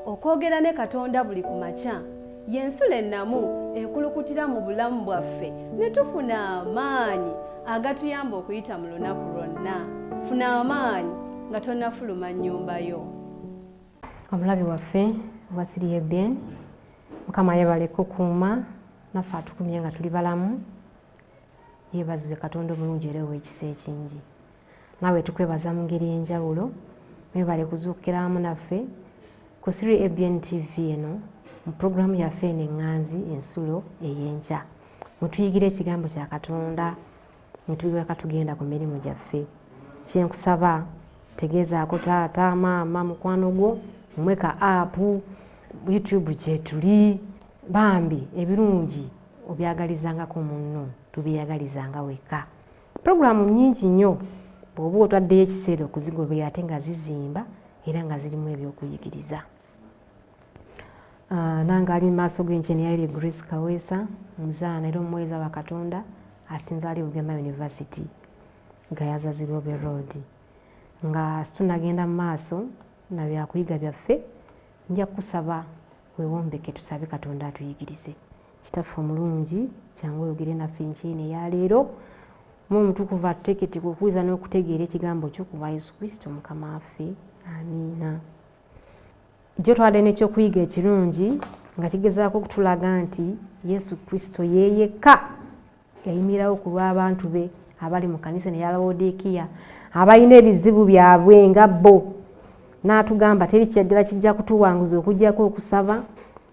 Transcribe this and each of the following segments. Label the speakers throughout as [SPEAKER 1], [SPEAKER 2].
[SPEAKER 1] Okwogera ne Katonda buli ku makya y'ensulo ennamu ekulukutira mu bulamu bwaffe ne tufuna amaanyi agatuyamba okuyita mu lunaku lwonna. Funa amaanyi nga tonnafuluma nnyumba yo.
[SPEAKER 2] Omulabi waffe owa 3ABN, Mukama yebale kukuuma naffe atukumye nga tuli balamu. Yeebazibwe Katonda omulungi era ow'ekisa ekingi. Naawe tukwebaza mu ngeri ey'enjawulo. Mwebale kuzuukira wamu naffe ku 3ABN TV eno mu pulogulaamu yaffe eno eŋŋanzi Ensulo ey'Enkya. Mutuyigira ekigambo kya Katonda ne tulyoka tugenda ku mirimu gyaffe. Kye nkusaba, tegeezaako taata, maama, mukwano gwo, mmwe ka aapu, YouTube gyetuli, bambi ebirungi obyagalizangako munno, tubyeyagalizanga wekka. Pulogulaamu nnyingi nnyo bw'oba otwaddeyo ekiseera okuzigoberera ate nga zizimba era nga zirimu eby'okuyigiriza. Nange ali mu maaso g'enkyene yayiri Grace Kaweesa, omuzaana era omuweereza wa Katonda asinza ali Bugema University, Gayaza Zirobe Road. Nga situnagenda mu maaso na byakuyiga byaffe, nja kukusaba weewombeke tusabe Katonda atuyigirize. Kitaffe omulungi, kyangu oyogere naffe enkyene eya leero. Omwoyo Omutukuvu atuteeketeeke okuwuliza n'okutegeera ekigambo kyo ku bwa Yesu Kristo Mukama waffe. Amiina. Jjo twabadde n'ekyokuyiga ekirungi nga kigezaako okutulaga nti Yesu Kristo ye yekka yayimirirawo ku lw'abantu be abali mu kkanisa eno eya Lawodiikiya abalina ebizibu byabwe nga bo, n'atugamba teri kyaddala kijja kutuwanguza okuggyako okusaba,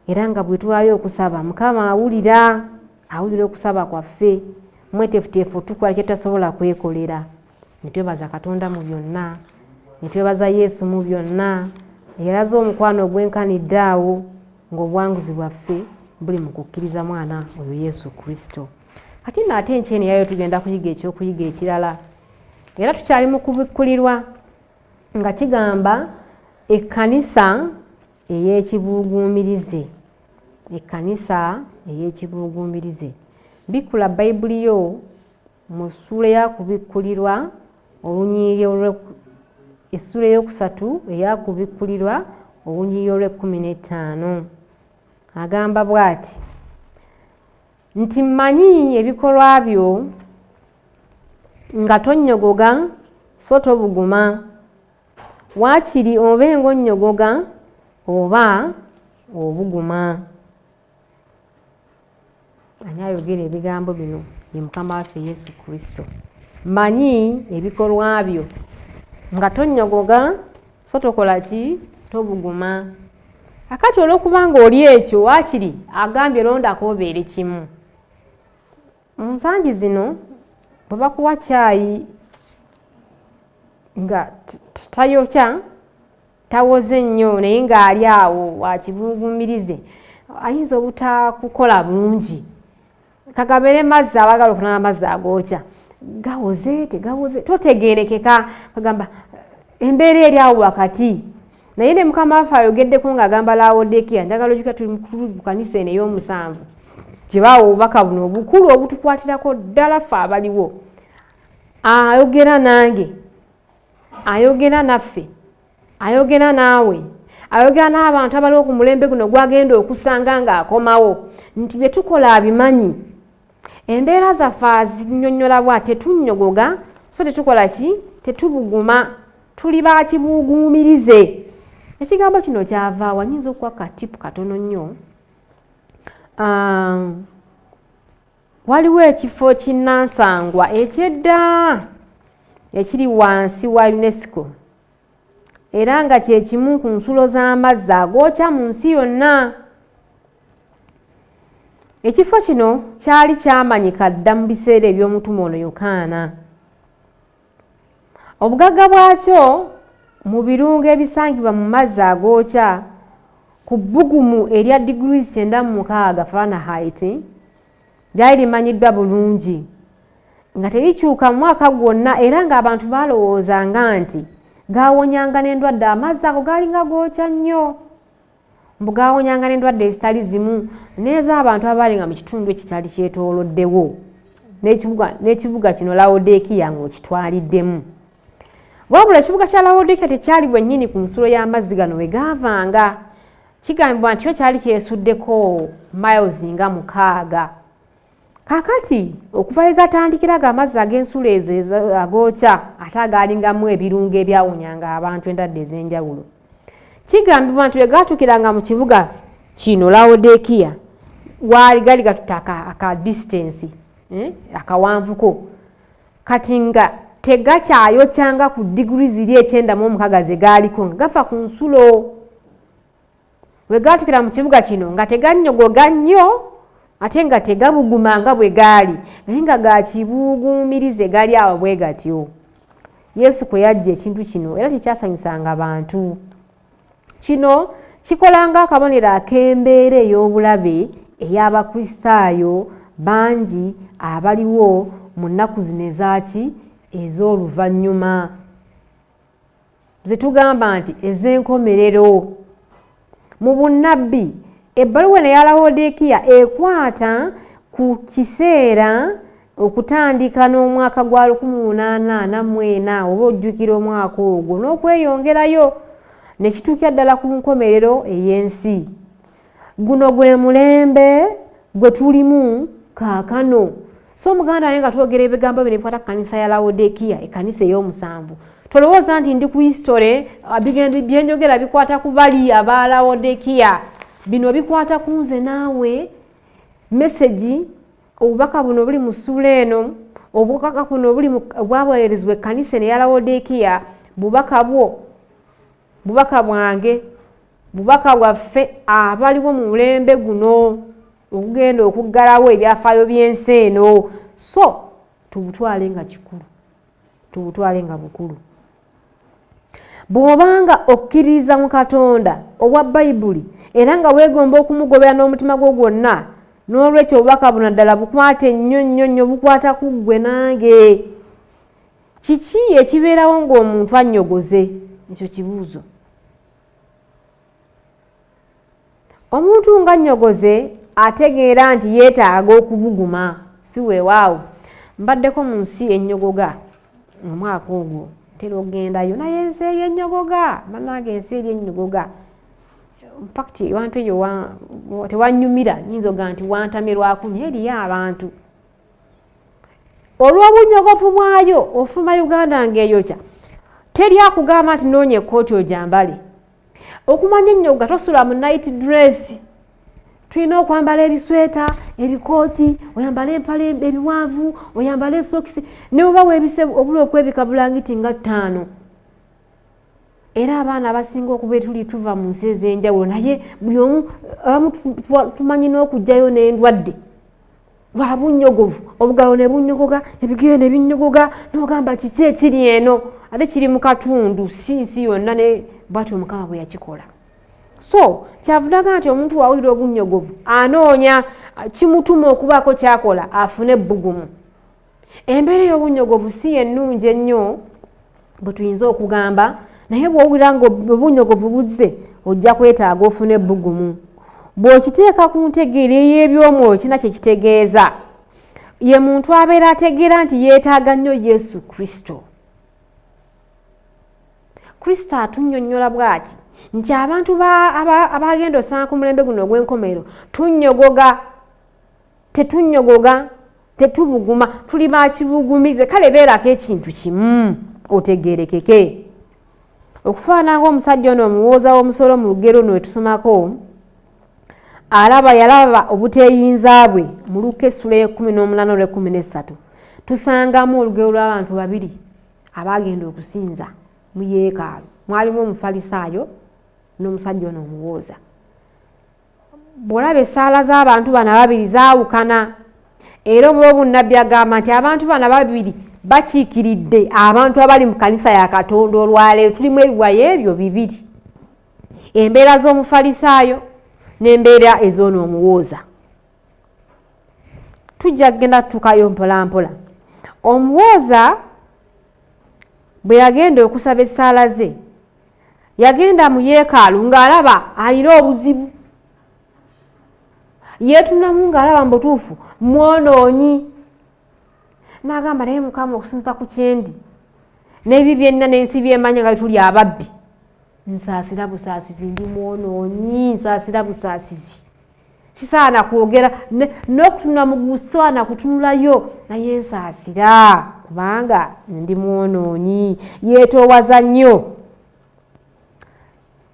[SPEAKER 2] era nga bwe tuwaayo okusaba Mukama awulira, awulira okusaba kwaffe, mweteefuteefu otukola kye tutasobola kwekolera. Ne twebaza Katonda mu byonna, ne twebaza Yesu mu byonna, eyalaze omukwano ogwenkanidde awo ng'obuwanguzi bwaffe buli mu kukkiriza mwana oyo Yesu Kristo. Kati nno ate enkyene yayo tugenda kuyiga ekyokuyiga ekirala, era tukyali mu kubikkulirwa nga kigamba ekkanisa ey'ekibuuguumirize. Ekkanisa ey'ekibuuguumirize. Bikkula Bayibuli yo mu ssuula ya Kubikkulirwa, olunyiriri olwe, essuula ey'okusatu eya Kubikkulirwa, olunyiriri olw'ekkumi n'ettaano. Agamba bw'ati nti, Mmanyi ebikolwa byo, nga tonnyogoga so tobuguma, waakiri obe ng'onnyogoga oba obuguma. Ani ayogera ebigambo bino? Ye Mukama waffe Yesu Kristo. Mmanyi ebikolwa byo, nga tonnyogoga so tokola ki? Tobuguma. Akati olw'okuba ng'oli ekyo, waakiri agambye londako obeere kimu. Mu nsangi zino bwe bakuwa caayi nga tayokya, tawoze nnyo, naye ng'ali awo wakibuguumirize, ayinza obutakukola bulungi. Kagabeere mazzi, abaagala okunaba amazzi agookya gawoze tegawoze, totegeerekeka, kagamba embeera eri awo wakati. Naye ne Mukama waffe ayogeddeko ng'agamba Laodikiya, njagala ojjuka tuli mu kanisa eno ey'omusanvu gye baawa obubaka buno obukulu obutukwatirako ddala ffe abaliwo. Ayogera nange, ayogera naffe, ayogera naawe, ayogera n'abantu abaliwo ku mulembe guno gwagenda okusanga ng'akomawo, nti bye tukola abimanyi. Embeera zaffe azinnyonnyola bwa tetunnyogoga so tetukola ki? Tetubuguma, tuli ba kibuuguumirize. Ekigambo kino kyavaawa? Nyinza okuwa katipu katono nnyo. Waliwo ekifo kinnansangwa eky'edda ekiri wansi wa UNESCO era nga kye kimu ku nsulo z'amazzi agookya mu nsi yonna. Ekifo kino kyali kyamanyika dda mu biseera eby'omutume ono Yokaana. Obugagga bwakyo mu birungo ebisangibwa mu mazzi agookya ku bbugumu erya degrees 96 Fahrenheit lyali limanyiddwa bulungi nga terikyuka mu mwaka gwonna, era ng'abantu baalowoozanga nti gaawonyanga n'endwadde. Amazzi ago gaalinga gookya nnyo, mbu gaawonyanga n'endwadde ezitali zimu n'ez'abantu abaalinga mu kitundu ekyo kyali kyetooloddewo n'ekibuga kino Laodikiya ng'okitwaliddemu. Wabula ekibuga kya Laodikiya tekyali bwennyini ku nsulo y'amazzi gano we gaavanga. Kigambibwa nti kyo kyali kyesuddeko miles nga 6. Kaakati okuva we gatandikira ago amazzi ag'ensulo ezo agookya ate agaalingamu ebirungo ebyawonyanga abantu endwadde ez'enjawulo, kigambibwa nti we gaatuukiranga mu kibuga kino Laodikiya, waali gali gatutte aka distance, akawanvuko, kati nga tegakyayokyanga ku diguri ziri 96 ze gaaliko, nga gafa ku nsulo. We gaatukira mu kibuga kino nga tegannyogoga nnyo ate nga tegabuguma nga bwe gaali, naye nga gakibuuguumirize gali awo bwe gatyo. Yesu kwe yajja ekintu kino era tekyasanyusanga bantu. Kino kikola ng'akabonero ak'embeera ey'obulabe ey'Abakristaayo bangi abaliwo mu nnaku zino ezaaki ez'oluvannyuma, ze tugamba nti ez'enkomerero. Mu bunnabbi, ebbaluwa eno eya Laodikiya ekwata ku kiseera okutandika n'omwaka gwa 1844, oba ojjukira omwaka ogwo, n'okweyongerayo ne kituukira ddala ku nkomerero ey'ensi. Guno gwe mulembe gwe tulimu kaakano. So muganda wange, nga twogera ebigambo bino ebikwata ku kkanisa ya Laodikiya, ekkanisa ey'omusanvu, tolowooza nti ndi ku history, byenjogera bikwata ku bali aba Laodikiya. Bino bikwata ku nze naawe. Message, obubaka buno buli mu ssuula eno, obubaka buno buli obwaweerezebwa ekkanisa eno eya Laodikiya, bubaka bwo, bubaka bwange, bubaka bwaffe abaliwo mu mulembe guno okugenda okuggalawo ebyafaayo by'ensi eno. So tubutwale nga kikulu, tubutwale nga bukulu. Bw'obanga okkiririza mu Katonda obwa Bayibuli era nga weegomba okumugobera n'omutima gwo gwonna, n'olwekyo obubaka buno ddala bukwate nnyo nnyo nnyo, bukwata ku ggwe nange. Kiki ekibeerawo ng'omuntu annyogoze? Ekyo kibuuzo. Omuntu nga nnyogoze ategeera nti yeetaaga okubuguma, si weewaawo. Mbaddeko mu nsi ennyogoga omwaka ogwo, ntera okugendayo, naye ensi eyo ennyogoga, bannange, ensi eri ennyogoga. Infact ewantu eyo tewanyumira, nyinza okuga nti wantamye lwakunya. Eriyo abantu olw'obunyogovu bwayo ofuluma Uganda ng'eyokya, teri akugamba nti noonya ekkooti ogyambale. Okumanya ennyogoga tosula mu night dress, tulina okwambala ebisweta, ebikooti, oyambale empale ebiwanvu, oyambale esokisi, ne oba weebise obula okwebika bulangiti nga 5. Era abaana abasinga okuba tuli tuva mu nsi ez'enjawulo, naye buli omu abamu tumanyi n'okugjayo n'endwadde lwa bunnyogovu, obugalo ne bunnyogoga, ebigere ne binnyogoga, n'ogamba kiki ekiri eno, ate kiri mu katundu, si nsi yonna. Ne bwatyo Mukama bwe yakikola. So kyavudaga nti omuntu wawulira obunnyogovu anoonya kimutuma okubaako kyakola afune ebbugumu. Embeera ey'obunnyogovu si yennungi ennyo bwe tuyinza okugamba, naye bw'owulira nga obunnyogovu buzze, ojja kwetaaga ofune ebbugumu. Bw'okiteeka ku ntegeera ey'ebyomwoyo, kina kye kitegeeza ye muntu abeera ategeera nti yeetaaga nnyo Yesu Kristo. Kristo atunnyonnyola bw'ati nti abantu abagenda osanga ku mulembe guno ogw'enkomerero tunnyogoga, tetunnyogoga, tetubuguma, tuli bakibugumize. Kale beerako ekintu kimu otegeerekeke. Okufaanana ng'omusajja ono omuwooza w'omusolo mu lugero luno wetusomako, alaba yalaba obuteeyinza bwe. Mu Luka essula ey'e18 olw'e13 tusangamu olugero lw'abantu babiri abaagenda okusinza mu yeekaalu. Mwalimu omufalisaayo n'omusajja ono omuwooza. Bw'olaba essaala z'abantu bano ababiri zaawukana, era oba obunnabbi agamba nti abantu bano ababiri bakiikiridde abantu abali mu kkanisa ya Katonda olwaleero. Tulimu ebiwayo ebyo bibiri, embeera z'omufalisaayo n'embeera ez'ono omuwooza. Tujja kugenda tutuukayo mpola mpola. Omuwooza bwe yagenda okusaba essaala ze, yagenda mu yeekaalu ng'alaba alina obuzibu, yeetunamu ng'alaba mu butuufu mwonoonyi, n'agamba, naye Mukama, okusinza ku kyendi n'ebi byenna n'ensi byemanya nga tuli ababbi. Nsaasira busaasizi, ndi mwonoonyi, nsaasira busaasizi, sisaana kwogera n'okutunula mugusaana kutunulayo, naye nsaasira kubanga ndi mwonoonyi. Yeetoowaza nnyo.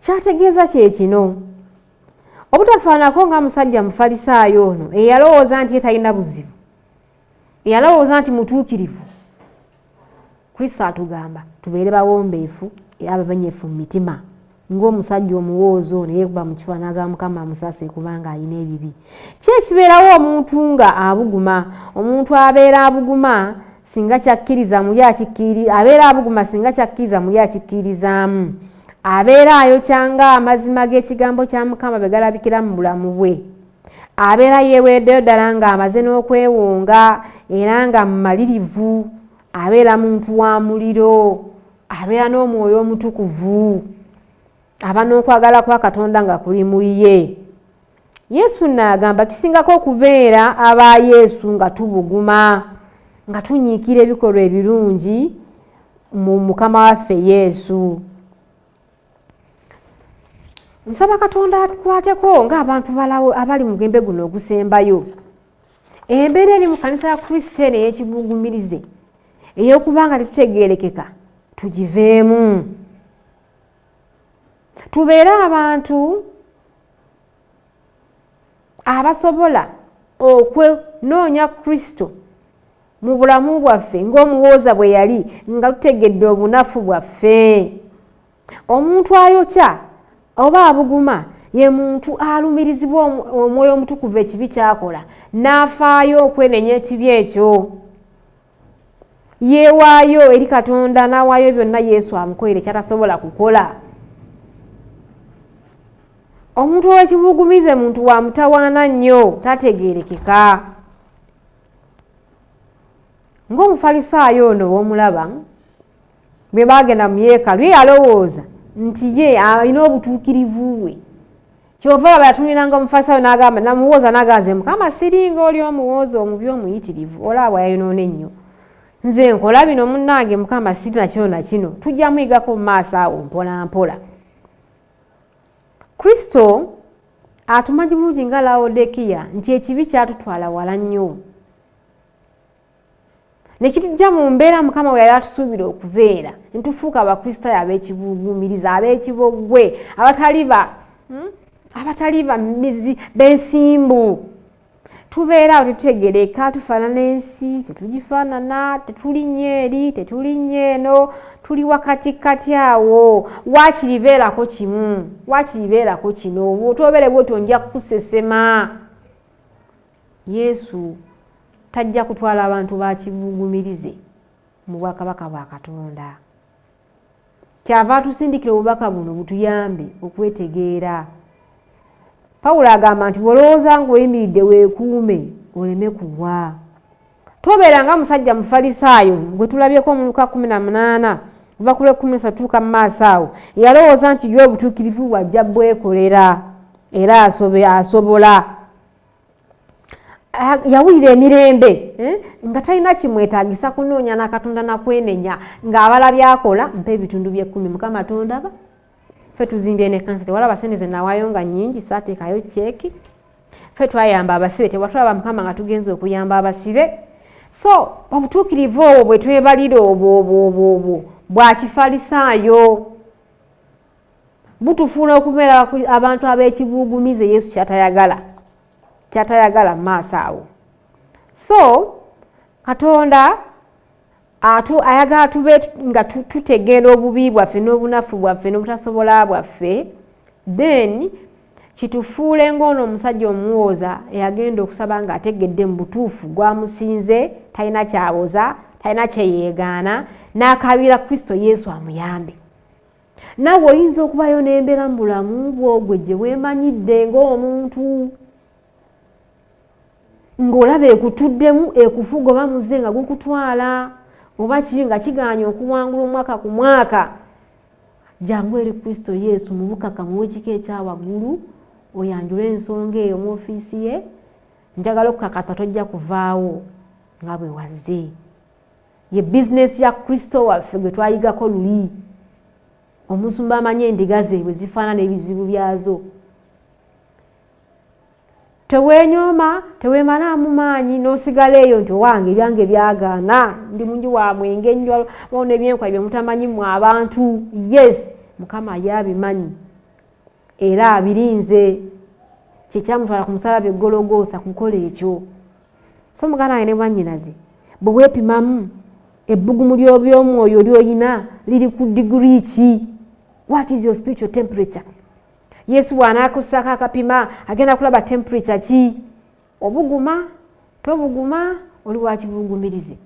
[SPEAKER 2] Kyategeeza kye kino, obutafaanako nga musajja mufalisaayo ono eyalowooza nti ye talina buzibu, eyalowooza nti mutuukirivu. Kristo atugamba tubeere bawombeefu era ababenyefu mu mitima, ng'omusajja omuwooza ono yeekuba mu kifuba n'agamba Mukama amusaasire kubanga alina ebibi. Ki ekibeerawo omuntu nga abuguma? Omuntu abeera abuguma singa kyakkiriza muli abeera abuguma singa kyakkiriza muli akikkirizaamu. Abeera ayokya ng'amazima g'ekigambo kya Mukama bwe galabikira mu bulamu bwe. Abeera yeewereddeyo ddala ng'amaze n'okwewonga era nga mumalirivu. Abeera muntu wa muliro, abeera n'omwoyo omutukuvu, aba n'okwagala kwa Katonda nga kuli mu ye. Yesu n'agamba kisingako okubeera aba Yesu nga tubuguma, nga tunyiikira ebikolwa ebirungi mu Mukama waffe Yesu. Nsaba Katonda atukwateko ng'abantu balawo abali mu mulembe guno ogusembayo. Embeera eri mu kkanisa ya Kristo eno ey'ekibugumirize ey'okuba nga tetutegeerekeka tugiveemu. Tubeere abantu abasobola okwenoonya Kristo mu bulamu bwaffe ng'omuwooza bwe yali, nga tutegedde obunafu bwaffe. Omuntu ayokya oba abuguma ye muntu alumirizibwa omwoyo omutukuvu ekibi ky'akola n'afaayo okwenenya ekibi ekyo. Yeewaayo eri Katonda n'awaayo byonna Yesu amukolere ky'atasobola kukola. Omuntu ow'ekibugumize muntu wa mutawaana nnyo, tategeerekeka. Ng'omufalisaayo ono w'omulaba bwe baagenda mu yeekaalu, ye yalowooza nti ye alina obutuukirivu bwe. Kyova olaba yatunuliranga omufalisaayo n'agamba, namuwooza n'agamba, nze Mukama siringa oli omuwooza omubi omuyitirivu, olaba bw'ayonoona ennyo. Nze nkola bino munnange Mukama siri nakyo na kino. Tujja muyigako mu maaso awo mpola mpola. Kristo atumanyi bulungi nga Laodikiya nti ekibi kyatutwala wala nnyo, ne kitujja mu mbeera Mukama we yali atusuubira okubeera, ne tufuuka Abakristaayo ab'ekibuguumiriza, ab'ekiboggwe, abatali ba mizi b'ensimbu. Tubeera awo tetutegereka, tufaanana ensi, tetugifaanana, tetulinnya eri, tetulinnya eno, tuli wakatikati awo. Waakiri beerako kimu, waakiri beerako kino, bw'otobeere bw'otyo nja kukusesema. Yesu tajja kutwala abantu ba kibugumirize mu bwakabaka bwa Katonda. Kyava atusindikira obubaka buno butuyambe okwetegeera. Pawulo agamba nti bw'olowooza ng'oyimiridde weekuume oleme kugwa. Tobeera nga musajja mufalisaayo gwe tulabyeko mu Luka 18 kuva ku lw'ekkumi n'essatu tuuka mu maaso awo, yalowooza nti ye obutuukirivu bw'ajja bwekolera era asobola. Yawulira emirembe nga talina kimwetaagisa kunoonya na Katonda na kwenenya, ng'abala by'akola, mpa ebitundu by'ekkumi Mukama tondaba. Ffe tuzimbye n'ekkanisa, tewalaba ssente ze nawaayo nga nnyingi, saateekayo ceeki. Ffe twayamba abasibe, tewatulaba Mukama nga tugenze okuyamba abasibe. So obutuukirivu obwo bwe twebalira obwo obwo obwo obwo bwa kifalisaayo, butufuula okubeera abantu ab'ekibuugumize Yesu kyatayagala mu maaso awo. So Katonda ayagala tube nga tutegeera obubi bwaffe n'obunafu bwaffe n'obutasobola bwaffe, then kitufuule ng'ono omusajja omuwooza eyagenda okusaba ng'ategedde mu butuufu gwamusinze, talina kyawoza, talina kyeyeegaana, n'akaabira Kristo Yesu amuyambe. Naawe oyinza okubayo n'embeera mu bulamu bwo gwe gye weemanyidde ng'omuntu, ng'olaba ekutuddemu, ekufuga oba muze nga gukutwala, oba kiri nga kigaanye okuwangula omwaka ku mwaka. Jangu eri Kristo Yesu mu bukakamu w'ekika ekya waggulu, oyanjule ensonga eyo mu ofiisi ye. Njagala okukakasa tojja kuvaawo nga bwe wazze. Ye bizinesi ya Kristo waffe gwe twayigako luli. Omusumba amanyi endiga ze bwe zifaanana ebizibu byazo. Teweenyooma, teweemalaamu maanyi n'osigala eyo nti owange ebyange byagaana, ndi mungi wa mwenge nnyo, waliwo n'ebyenkola bye mutamanyi mmwe abantu. Yes, Mukama ye abimanyi era abirinze. Kye kyamutwala ku musalaba e Gologoosa kukola ekyo. So muganda wange ne mwannyinaze, bwe weepimamu ebbugumu ly'obyomwoyo ly'olina liri ku diguri ki? What is your spiritual temperature? Yesu bw'anaakussaako akapima agenda kulaba temperature ki? Obuguma, tobuguma, oli wa kibugumirize.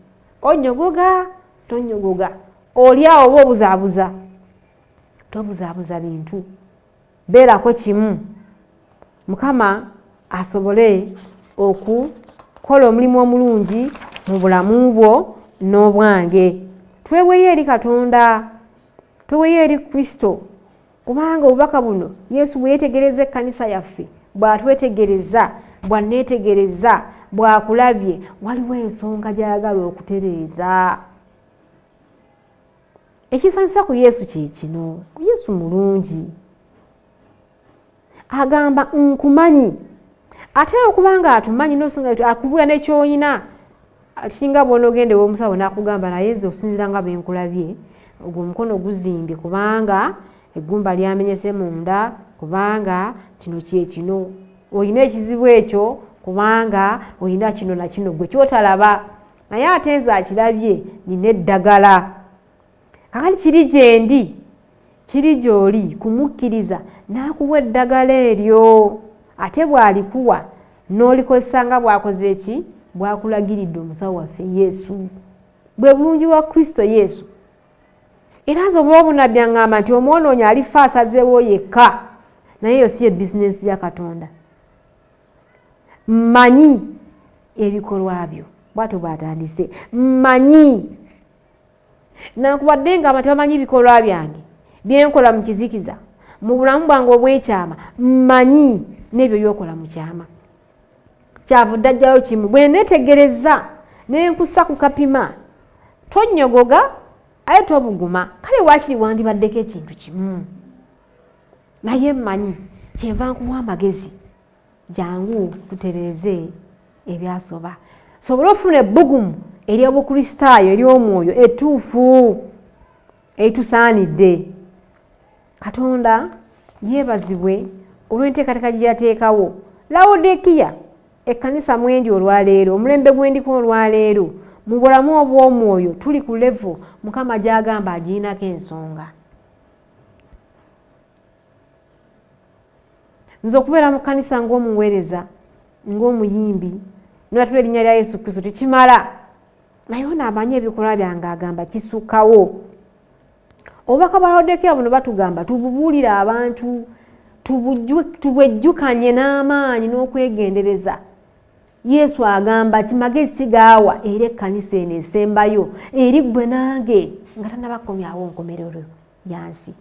[SPEAKER 2] Onyogoga, tonyogoga. Oli awo oba obuzaabuza. Tobuzaabuza bintu. Beerako kimu. Mukama asobole okukola omulimu omulungi mu bulamu bwo n'obwange. Tweweeyo eri Katonda, tweweeyo eri Kristo, kubanga obubaka buno Yesu bwe yeetegereza ekkanisa yaffe, bw'atwetegereza, bw'anneetegereza, bw'akulabye, waliwo ensonga gy'ayagala okutereeza. Ekisanyusa ku Yesu kye kino, Yesu mulungi. Agamba nkumanyi. Ate okubanga atumanyi n'osinga akubuya ne ky'olina, singa bw'onoogenda ew'omusawo n'akugamba naye nze okusinziira nga bwe nkulabye, ogwo omukono guzimbye kubanga eggumba lyamenyese munda, kubanga kino kye kino. Olina ekizibu ekyo kubanga olina kino na kino gwe ky'otalaba. Naye ate nze akirabye nina eddagala. Kakati kiri gyendi, kiri gy'oli kumukkiriza n'akuwa eddagala eryo. Ate bw'alikuwa n'olikozesa nga bw'akoze ki? Bw'akulagiridde omusawo waffe Yesu. Bwe bulungi bwa Kristo Yesu. Era nze oba obunabbi aŋŋamba nti omwonoonyi alifa asazeewo yekka, naye eyo si ye bizinensi ya Katonda. Mmanyi ebikolwa byo, bw'atyo bw'atandise. Mmanyi. Nankubadde nga abantu bamanyi ebikolwa byange bye nkola mu kizikiza, mu bulamu bwange obw'ekyama, mmanyi n'ebyo by'okola mu kyama. Kyavudde ajjayo kimu, bwe neetegereza ne nkussa ku kapima, tonnyogoga aye tobuguma, kale waakiri wandibaddeko ekintu kimu. Naye mmanyi, kyenva nkuwa amagezi, jangu tutereeze ebyasoba, sobole ofuna ebbugumu ery'Obukristaayo ery'omwoyo ettuufu eritusaanidde. Katonda yeebazibwe olw'enteekateeka gye yateekawo. Laodikiya, ekkanisa mwendi olwaleero, omulembe gwendiko olwaleero, mu bulamu obw'omwoyo tuli ku level Mukama gy'agamba agirinako ensonga. Nze okubeera mu kkanisa ng'omuweereza, ng'omuyimbi, n'oyatula erinnya lya Yesu Kristo tekimala. Naye ono amanyi ebikolwa byange agamba kisukkawo. Obubaka bwa Laodikiya buno batugamba tububuulire abantu, tubwejjukanye n'amaanyi n'okwegendereza. Yesu agamba ki magezi kigaawa era ekkanisa eno esembayo eri ggwe nange nga tannaba kukomyawo nkomerero ya nsi.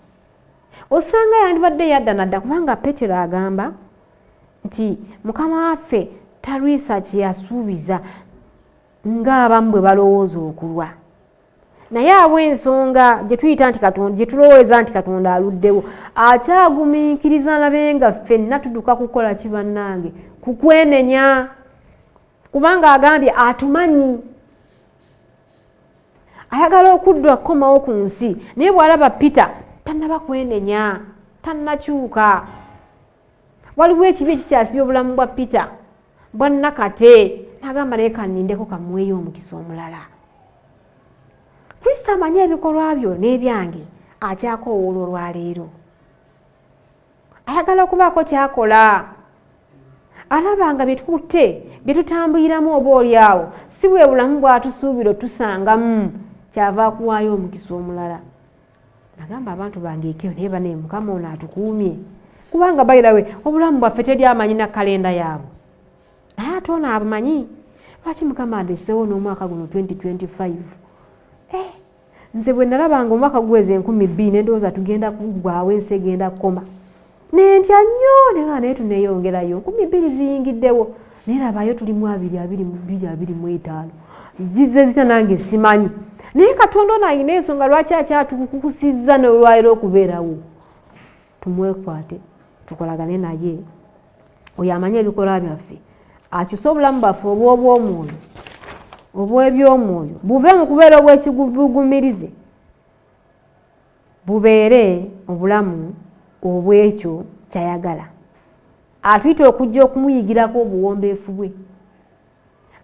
[SPEAKER 2] Osanga yandibadde yadda nadda, kubanga Petero agamba nti Mukama waffe talwisa kye yasuubiza ng'abamu bwe balowooza okulwa. Naye awo ensonga gye tuyita nti Katonda, gye tulowooleza nti Katonda aluddewo, akyagumiikiriza alabe nga ffenna tuduka kukola ki bannange, kukwenenya. Kubanga agambye atumanyi, ayagala okuddwa kukomawo ku nsi, naye bw'alaba Peter tannaba kwenenya, tannakyuka. Waliwo ekibi ekikyasibye obulamu bwa Peter bwa nnakate, n'agamba naye kannindeko kamuweeyo omukisa omulala. Kristo amanyi ebikolwa byo n'ebyange, akyakoowoola olwaleero. Ayagala okubaako ky'akola. Alaba nga bye tukutte, bye tutambuliramu oba oli awo, si bwe bulamu bw'atusuubira otusangamu, kyava akuwaayo omukisa omulala. Nagamba abantu bange ekeyo, naye bane Mukama ono atukuumye. Kubanga by the way, obulamu bwaffe teri amanyi na kalenda yaabwe. Naye ate ono abumanyi. Lwaki Mukama andeseewo n'omwaka guno 2025? Nze bwe nalabanga omwaka guweza enkumi bbiri ne ndowooza tugenda kuggwaawo, ensi egenda kukoma. Ne ntya nnyo, ne nga naye tuneeyongerayo. Enkumi bbiri ziyingiddewo. Naye labayo tuli mu abiri, abiri mu bbiri, abiri mu etaano. Zizze zitya nange simanyi. Naye Katonda ono alina ensonga lwaki akyatukukusizza n'olwaliro okubeerawo. Tumwekwate, tukolagane naye. Oyo amanyi ebikolwa byaffe, akyuse obulamu bwaffe obw'obwomwoyo, obw'ebyomwoyo, buve mu kubeera obw'ekibugumirize, bubeere obulamu obw'ekyo ky'ayagala. Atuyita okujja okumuyigirako obuwombeefu bwe,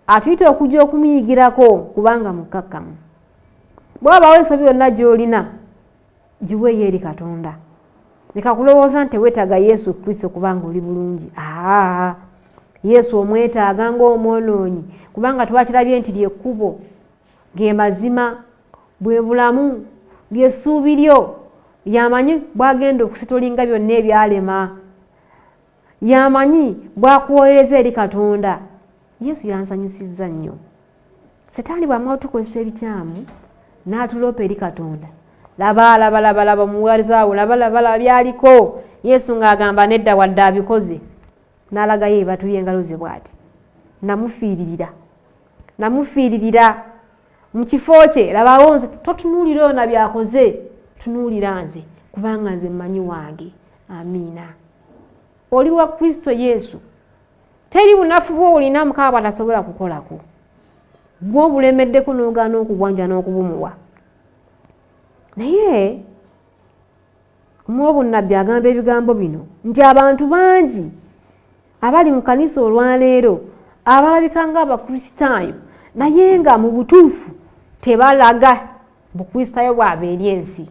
[SPEAKER 2] atuyita okujja okumuyigirako kubanga mukkakkamu. Bw'abaawo ensobi yonna gy'olina, giweeyo eri Katonda. Leka kulowooza nti weetaaga Yesu Kristo kubanga oli bulungi. Aa, Yesu omwetaaga ng'omwonoonyi, kubanga twakirabye nti ly'ekkubo, ge mazima, bwe bulamu, ly'essuubi lyo. Y'amanyi bw'agenda okusitolinga byonna ebyalema. Y'amanyi bw'akuwolereza eri Katonda. Yesu yansanyusizza nnyo. Setaani bw'amala otukozesa ebikyamu n'atuloopa eri Katonda. Laba, laba, laba, laba omuweereza wo, laba, laba, laba by'aliko. Yesu ng'agamba nedda wadde abikoze. N'alagayo ebibatu by'engalo ze bw'ati. Namufiiririra. Namufiiririra. Mu kifo kye, labawo nze, totunuulira oyo na by'akoze. Tunuulira nze, kubanga nze mmanyi wange. Amiina. Oli wa Kristo Yesu. Teri bunafu bw'olina Mukama bw'atasobola kukolako. Gw'obulemeddeko n'ogaana okubwanja n'okubumuwa. Naye omuwobunnabbi agamba ebigambo bino nti abantu bangi abali mu kanisa olwaleero abalabika ng'Abakristaayo naye nga mu butuufu tebalaga Bukristaayo bwabwe eri ensi.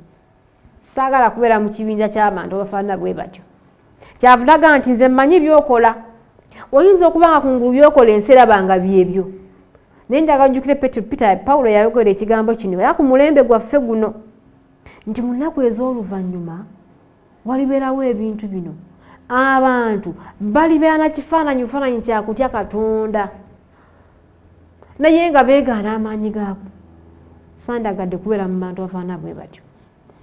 [SPEAKER 2] Saagala kubeera mu kibinja ky'abantu abafaanana bwe batyo. Kyavulaga nti nze mmanyi by'okola. Oyinza okuba nga kungulu by'okola ensi eraba nga byebyo. Naye njagala njukire Peter, Pawulo yayogera ekigambo kino era ku mulembe gwaffe guno nti mu nnaku ez'oluvannyuma walibeerawo ebintu bino. Abantu balibeera na kifaananyi bufaananyi kya kutya Katonda, naye nga beegaana amaanyi gaako. Sandagadde kubeera mu bantu abafaanana bwe batyo.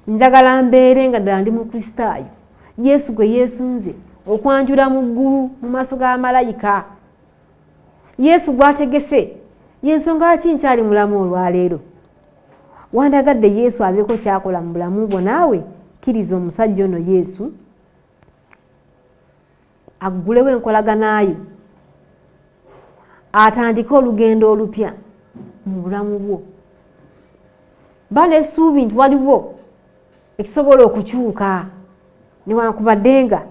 [SPEAKER 2] Njagala mbeere nga ddala ndi Mukristaayo, Yesu gwe yeesunze okwanjula mu ggulu mu maaso ga malayika. Yesu gw'ategese, y'ensonga lwaki nkyali mulamu olwaleero. Wandagadde Yesu abeeko ky'akola mu bulamu bwo naawe, kkiriza omusajja ono Yesu aggulewo enkolagana yo, atandike olugendo olupya mu bulamu bwo. Ba n'essuubi nti waliwo ekisobola okukyuka newankubadde nga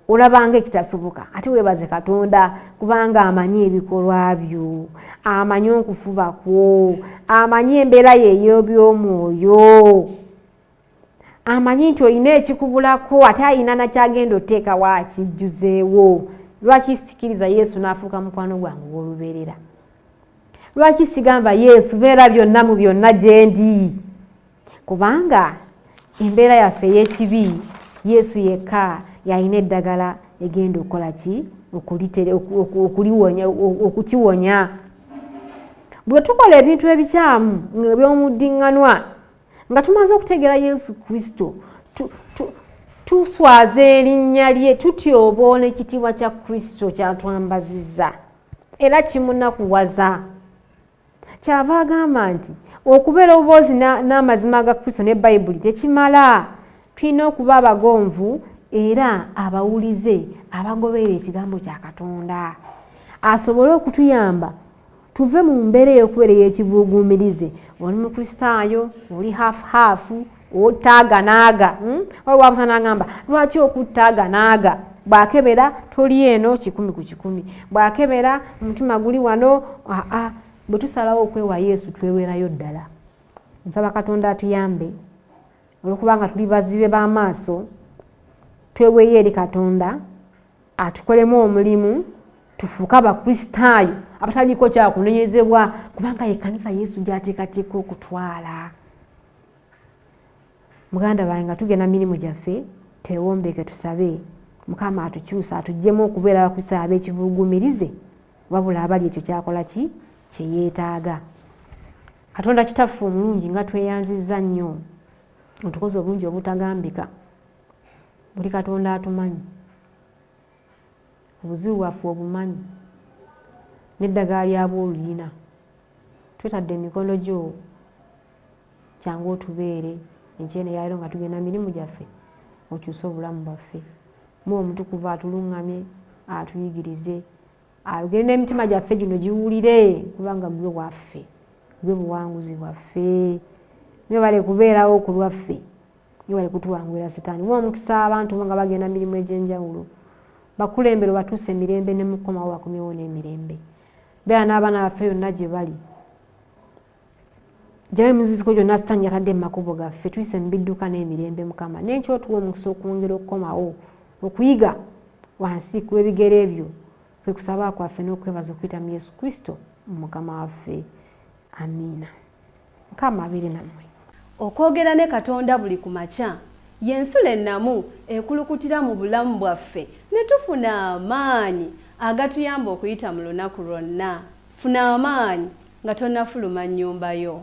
[SPEAKER 2] olabanga ekitasoboka. Ate weebaze Katonda kubanga amanyi ebikolwa byo, amanyi okufuba kwo, amanyi embeera ye ey'ebyomwoyo, amanyi nti olina ekikubulako ate alina nakyagenda oteekawo akijjuzeewo. Lwaki sikiriza Yesu n'afuuka mukwano gwange ow'olubeerera? Lwaki sigamba Yesu beera byonna mu byonna gye ndi? Kubanga embeera yaffe ey'ekibi, Yesu yekka yalina eddagala egenda okukola ki? Okukiwonya. Bwe tukola ebintu ebikyamu eby'omuddiŋŋanwa nga tumaze okutegeera Yesu Kristo, tuswaza erinnya lye, tutyoboola ekitiibwa kya Kristo kyatwambazizza, era kimunakuwaza. Kyava agamba nti okubeera obuboozi n'amazima ga Kristo ne Bayibuli tekimala. Tulina okuba abagonvu era abawulize abagoberera ekigambo kya Katonda, asobole okutuyamba tuve mu mbeera ey'okubeera ey'ekibuuguumirize. Oli Mukristaayo, oli half half, ottaaga naaga. Waliwo abusa n'agamba lwaki okuttaaga naaga? Bw'akebera toli eno 100 ku 100, bw'akebera omutima guli wano. Aa, bwe tusalawo okwewa Yesu tweweerayo ddala. Nsaba Katonda atuyambe, olwokubanga tuli bazibe b'amaaso, tweweeyo eri Katonda atukolemu omulimu, tufuuke Abakristaayo abataliiko kyakunenyezebwa, kubanga ye kanisa Yesu gy'ateekateeka okutwala. Muganda bange, nga tugenda mirimu gyaffe, twewombeke tusabe Mukama atukyusa, atuggyemu okubeera Abakristaayo ab'ekibuugumirize, wabula abali ekyo kyakola ki kye yeetaaga. Katonda Kitaffe omulungi, nga tweyanzizza nnyo, otukoze obulungi obutagambika. Buli Katonda atumanyi, obuzibu bwaffe obumanyi, n'eddagala lyabwo olulina. Twetadde emikono gyo. Kyangu otubeere enkya eno eyaleero nga tugenda mirimu gyaffe, okyuse obulamu bwaffe. Mwoyo Omutukuvu atuluŋŋamye, atuyigirize, ayogere n'emitima gyaffe gino giwulire, kubanga gwe waffe, gwe buwanguzi bwaffe. Mwebale kubeerawo ku lwaffe, mwebale kutuwangulira Sitaani. Wa omukisa abantu bo nga bagenda mirimu egy'enjawulo, bakulembere obatuuse emirembe ne mukomawo bakomyewo n'emirembe. Beera n'abaana baffe yonna gye bali, jayo emiziziko gyonna Sitaani yatadde mu makubo gaffe, tuyise mu bidduka n'emirembe Mukama. N'enkya otuwa omukisa okwongera okukomawo okuyiga wansi ku ebigere byo, kwe kusaba kwaffe n'okwebaza okuyita mu Yesu Kristo Mukama waffe. Amiina. Mukama abeere nammwe.
[SPEAKER 1] Okwogera ne Katonda buli ku makya y'ensulo ennamu ekulukutira mu bulamu bwaffe ne tufuna amaanyi agatuyamba okuyita mu lunaku lwonna. Funa amaanyi nga tonnafuluma nnyumba yo.